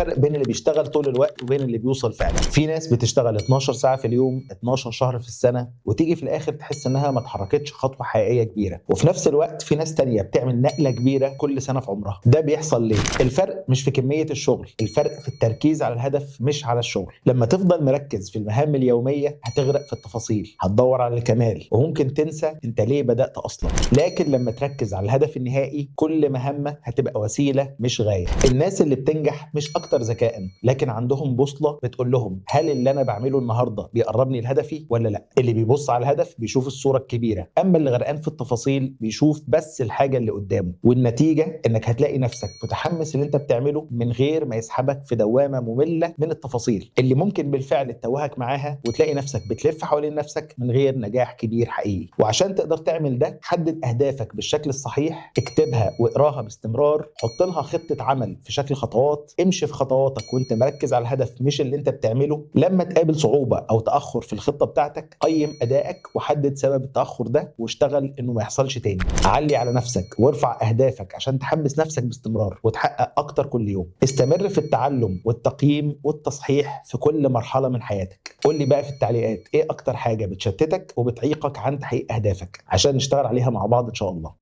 الفرق بين اللي بيشتغل طول الوقت وبين اللي بيوصل فعلا؟ في ناس بتشتغل 12 ساعة في اليوم، 12 شهر في السنة، وتيجي في الاخر تحس انها ما اتحركتش خطوة حقيقية كبيرة. وفي نفس الوقت في ناس تانية بتعمل نقله كبيرة كل سنة في عمرها. ده بيحصل ليه؟ الفرق مش في كمية الشغل، الفرق في التركيز على الهدف مش على الشغل. لما تفضل مركز في المهام اليومية هتغرق في التفاصيل، هتدور على الكمال، وممكن تنسى انت ليه بدأت اصلا. لكن لما تركز على الهدف النهائي، كل مهمة هتبقى وسيلة مش غاية. الناس اللي بتنجح مش اكتر ذكاء، لكن عندهم بوصله بتقول لهم هل اللي انا بعمله النهارده بيقربني لهدفي ولا لا. اللي بيبص على الهدف بيشوف الصورة الكبيرة، اما اللي غرقان في التفاصيل بيشوف بس الحاجة اللي قدامه. والنتيجة انك هتلاقي نفسك متحمس اللي انت بتعمله من غير ما يسحبك في دوامه مملة من التفاصيل اللي ممكن بالفعل تتوهك معاها، وتلاقي نفسك بتلف حوالين نفسك من غير نجاح كبير حقيقي. وعشان تقدر تعمل ده، حدد اهدافك بالشكل الصحيح، اكتبها واقراها باستمرار، حط لها خطه عمل في شكل خطوات، امشي في خطواتك وانت مركز على الهدف مش اللي انت بتعمله. لما تقابل صعوبة او تاخر في الخطة بتاعتك، قيم ادائك وحدد سبب التاخر ده واشتغل انه ما يحصلش تاني. علي على نفسك وارفع اهدافك عشان تحمس نفسك باستمرار وتحقق اكتر كل يوم. استمر في التعلم والتقييم والتصحيح في كل مرحلة من حياتك. قول لي بقى في التعليقات ايه اكتر حاجة بتشتتك وبتعيقك عن تحقيق اهدافك عشان نشتغل عليها مع بعض ان شاء الله.